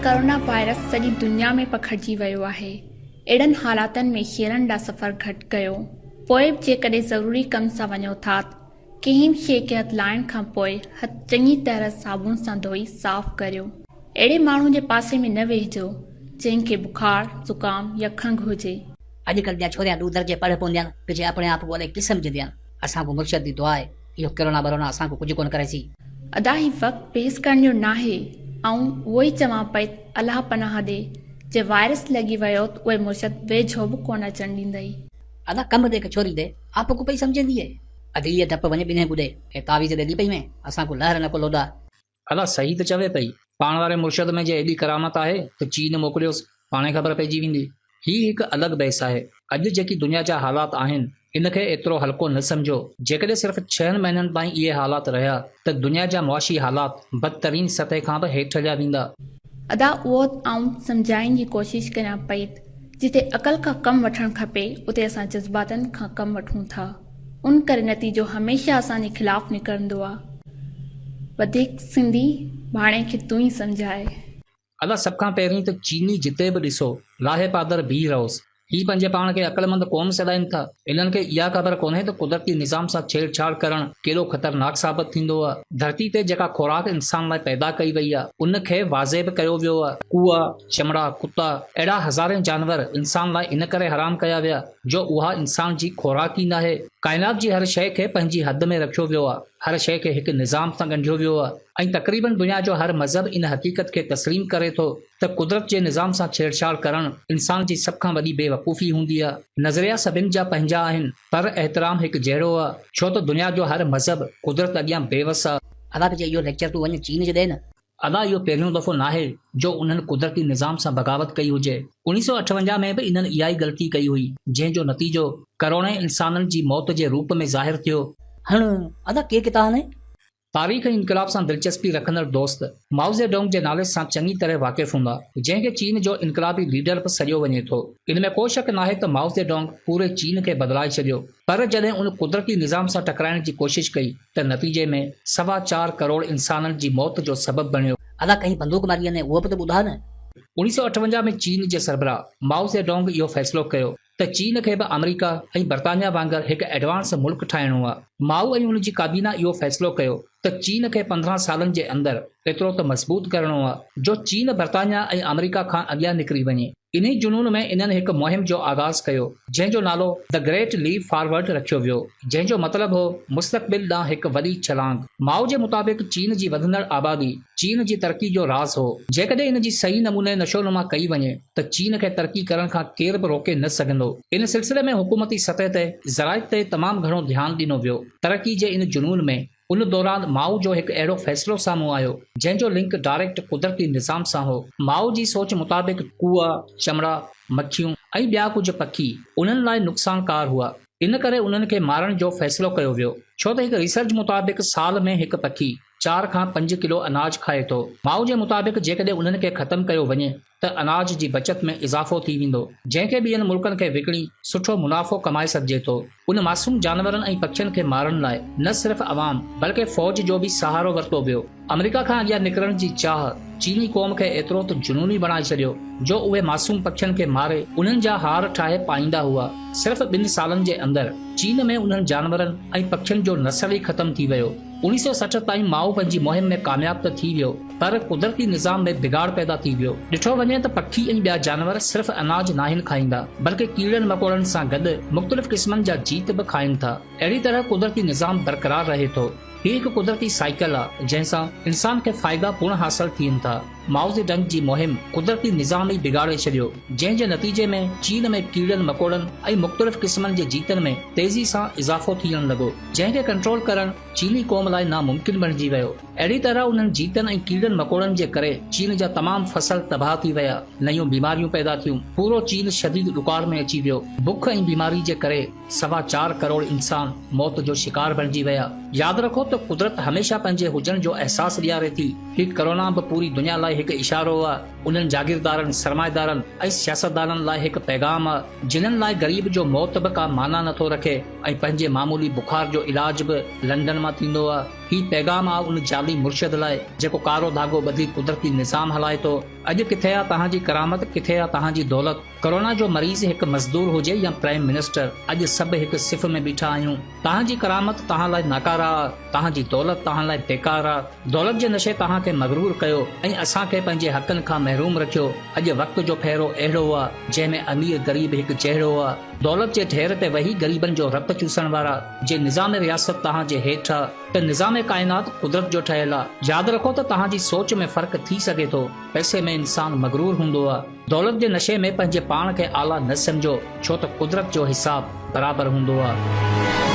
Corona virus سڄي دنيا ۾ پکڙجي ويو آهي. اهڙن حالاتن ۾ شهرن ڏانهن سفر گهٽ ڪيو. پوء به جيڪڏهن ضروري ڪم سان وڃو ٿا ته ڪنهن به شيء کي هٿ لائڻ کان پوء هٿ چڱي طرح صابڻ سان ڌوئي صاف ڪريو. اهڙي ماڻهو جي پاسي ۾ نه ويهجو جنهن کي بخار، زڪام يا کنگهه هجي. اڄ ڪلھ جا ڇوريان ڏو درجي پڙھ پونديان پڇي اپڻي آپ ڪو الائي ڪي سمجھنديان اسان ڪو مرشد the دعا آھي اھو ڪرونا برونا اسان ڪو ڪجھ ڪون ڪريسي. ادا هي وقت بحث ڪرڻ جو ناهي آئون اهو ئي چوان پئي ته الله پناهه ڏي جي وائرس لڳي ويو ته اهي مرشد ويجهو به ڪونه اچڻ ڏيندئي. ادا ڪم the ڪه ڇوري the آپ ڪو پئي سمجھندي اي. ادي اي ڊپ وڃ ٻنهين ڪو ڏي اي تعويذ ڏيندي پئي وين اسان ڪو لهر نه ڪو لوڏا. ادا صحيح ته چوي پئي. پاڻ واري مرشد ۾ جي ايڏي ڪرامت آهي ته چين موڪليوس پاڻهي خبر پئجي ويندي. هي هڪ الڳ بحث آهي. اڄ جيڪي دنيا جا حالات آهن ان کي ايترو هلڪو نه سمجهو. جيڪڏهن صرف ڇهن مهينن تائين اهي حالات رهيا ته دنيا جا معاشي حالات بدترين سطح کان به هيٺ هليا ويندا. ادا اهو ته آئون سمجهائڻ جي ڪوشش ڪريان پئي ته جتي عقل کان ڪم وٺڻ کپي اتي اسان جذباتن کان ڪم وٺون ٿا ان ڪري نتيجو هميشه اسان جي خلاف نڪرندو آ. وڌيڪ سنڌي ڀاڻي کي تون ئي سمجهاء. ادا سڀ کان پهرين ته چيني جتي به ڏسو لاهي پادر بيهي رهوس. هي پنهنجي پاڻ کي عقلمند قوم سڏائين ٿا. انهن کي اها خبر ڪونهي ته قدرتي نظام سان ڇيڙ ڇاڙ ڪرڻ ڪيڏو خطرناڪ ثابت ٿيندو آ. ڌرتي تي جيڪا خوراڪ انسان لاء پيدا ڪئي وئي آ ان کي واضح به ڪيو ويو آ. ڪوئا، چمڙا، ڪتا اهڙا هزارين جانور انسان لاء ان ڪري حرام ڪيا ويا جو اها انسان جي خوراڪ ئي ناهي. ڪائنات جي هر شيء کي پنهنجي حد ۾ رکيو ويو آ. هر شيء کي هڪ نظام سان ڳنڍيو ويو آ ۽ تقريبن دنيا جو هر مذهب ان حقيقت کي تسليم ڪري ٿو ته قدرت جي نظام سان ڇيڙڇاڙ ڪرڻ انسان جي سڀ کان وڏي بي وقوفي هوندي آ. نظريا سڀن جا پنهنجا آهن پر احترام هڪ جهڙو آ ڇو ته دنيا جو هر مذهب قدرت اڳيان بي وس آ. ادا پڇي اهو ليڪچر تون وڃ چين جي ڏي نه. ادا اهو پهريون دفعو ناهي جو انهن قدرتي نظام سان بغاوت ڪئي هجي. اوڻيهه سئو اٺونجاهه ۾ به انهن اها ئي غلطي ڪئي هئي، جنهن جو نتيجو ڪروڙين انسانن جي موت جي روپ ۾ ظاهر ٿيو. هڻ ادا ڪي ڪتا هنئي. تاريخ ۽ انقلاب سان دلچسپي رکندڙ دوست مائو زي ڊونگ جي نالي سان چڱي طرح واقف هوندا، جنهن کي چين جو انقلابي ليڊر به سڏيو وڃي ٿو. ان ۾ ڪو شڪ ناهي ته مائو زي ڊونگ پوري چين کي بدلائي ڇڏيو، پر جڏهن ان قدرتي نظام سان ٽڪرائڻ جي ڪوشش ڪئي ته نتيجي ۾ سوا چار ڪروڙ انسانن جي موت جو سبب بڻيو. ادا ڪنهن بندوق ماري اني اهو به ته ٻڌاء نه. 1958 ۾ چين جي سربراهه مائو زي ڊونگ اهو فيصلو ڪيو ته چين کي به آمريڪا ۽ برطانيا وانگر هڪ ايڊوانس ملڪ ٺاهڻو آ. مائو ۽ ان جي ڪابينا اهو فيصلو ڪيو ته چين کي 15 سالن جي اندر ايترو ته مضبوط ڪرڻو آ جو چين برطانيا ۽ آمريڪا کان اڳيان نڪري وڃي. انهي جنون ۾ انهن هڪ مهم جو آغاز ڪيو، جنهن جو نالو The Great Leap Forward رکيو ويو، جنهن جو مطلب هو مستقبل ڏانهن هڪ وڏي ڇلانگ. مائو جي مطابق چين جي وڌندڙ آبادي چين جي ترقي جو راز هو. جيڪڏهن ان جي صحيح نموني نشونما ڪئي وڃي ته چين کي ترقي ڪرڻ کان ڪير به روڪي نه سگهندو. ان سلسلي ۾ حڪومتي سطح تي زراعت تي تمام گهڻو ڌيان ڏنو ويو. ترقي جي ان جنون ۾ ان دوران مائو جو هڪ اهڙو فيصلو سامهون آيو، جنهن جو لنڪ ڊائريڪٽ قدرتي نظام سان هو. مائو جي سوچ مطابق ڪوئا، چمڙا، مکيون ۽ ٻيا ڪجهه پکي انهن لاء نقصانڪار هئا. ان ڪري انهن کي مارڻ جو فيصلو ڪيو ويو. ڇو ته هڪ ريسرچ مطابق سال ۾ هڪ پکي چار کان پنج ڪلو اناج کائي ٿو. مائو جي مطابق جيڪڏهن انهن کي ختم ڪيو وڃي ته اناج جي بچت ۾ اضافو ٿي ويندو، جنهن کي ٻين ملڪن کي وڪڻي سٺو منافعو ڪمائي سگهجي ٿو. ان معصوم جانورن ۽ پکين کي مارڻ لاء نه صرف عوام بلڪه فوج جو به سهارو ورتو ويو. آمريڪا کان اڳيان نڪرڻ جي چاهه چيني قوم کي ايترو ته جنوني بڻائي ڇڏيو جو اهي معصوم پکين کي ماري انهن جا هار ٺاهي پائيندا هئا. صرف ٻن سالن جي اندر چين ۾ انهن جانورن ۽ پکين جو نسل ئي ختم ٿي ويو. 1960 تائين مائو پنهنجي مهم ۾ ڪامياب ته ٿي ويو پر قدرتي نظام ۾ بگاڙ پيدا ٿي ويو. ڏٺو وڃي ته پکي ۽ ٻيا جانور صرف اناج ناهن کائيندا بلڪه ڪيڙن مڪوڙن سان گڏ مختلف قسمن جا جيت به کائين ٿا. اهڙي طرح قدرتي نظام برقرار رهي ٿو. هي هڪ قدرتي سائيڪل آ جنهن سان انسان کي فائدا پڻ حاصل ٿين ٿا. مائو زي ڊنگ جي مهم قدرتي نظام ئي بگاڙي ڇڏيو جنهن جي نتيجي ۾ چين ۾ ڪيڙن مڪوڙن ۽ مختلف قسمن جي جيتن ۾ تيزي سان اضافو ٿيڻ لڳو جنهن کي ڪنٽرول ڪرڻ چيني قوم لاء ناممڪن بڻجي ويو. اهڙي طرح انهن جيتن ۽ ڪيڙن مڪوڙن جي ڪري چين جا تمام فصل تباهه ٿي ويا، نيون بيماريون پيدا ٿيون، پورو چين شديد ڏڪار ۾ اچي ويو، بک ۽ بيماري جي ڪري سوا چار ڪروڙ انسان موت جو شڪار بڻجي ويا. ياد رکو ته قدرت هميشه پنهنجي هجڻ جو احساس ڏياري ٿي. هي ڪرونا به پوري دنيا لاء هڪ اشارو آ. انهن جاگيردارن، سرمائيدارن ۽ سياستدانن لاء هڪ پيغام آ، جنھن لاء غريب جو موت به ڪا معنيٰ نٿو رکي ۽ پنھنجي معمولي بخار جو علاج به لنڊن مان ٿيندو آ. ھي پيغام آ ان جعلي مرشد لاء جيڪو ڪارو ڌاڳو ٻڌي قدرتي نظام ھلائي ٿو. اڄ ڪٿي آ توھان جي ڪرامت، ڪٿي آ توھان جي دولت. ڪرونا جو مريض ھڪ مزدور ھجي يا پرائيم منسٽر، اڄ سڀ ھڪ صف ۾ بيٺا آھيون. توھان جي ڪرامت توھان لاء ناڪاره آ، توھان جي دولت توھان لاء بيڪار آ. دولت جي نشي توهان کي مغرور ڪيو ۽ اسان کي پنهنجي حقن کان محروم رکيو. اڄ وقت جو ڦيرو اهڙو آ، جنهن ۾ امير غريب هڪ جهڙو آ. دولت جي ڍير تي ويهي غريبن جو رت چوسڻ وارا، جي نظام رياست توهان جي هيٺ آ ته نظام ڪائنات قدرت جو ٺهيل آ. ياد رکو ته توهان جي سوچ ۾ فرق ٿي سگهي ٿو. پئسي ۾ انسان مغرور هوندو آ. دولت جي نشي ۾ پنهنجي پاڻ کي اعليٰ نه سمجهو، ڇو ته قدرت جو حساب برابر هوندو آ.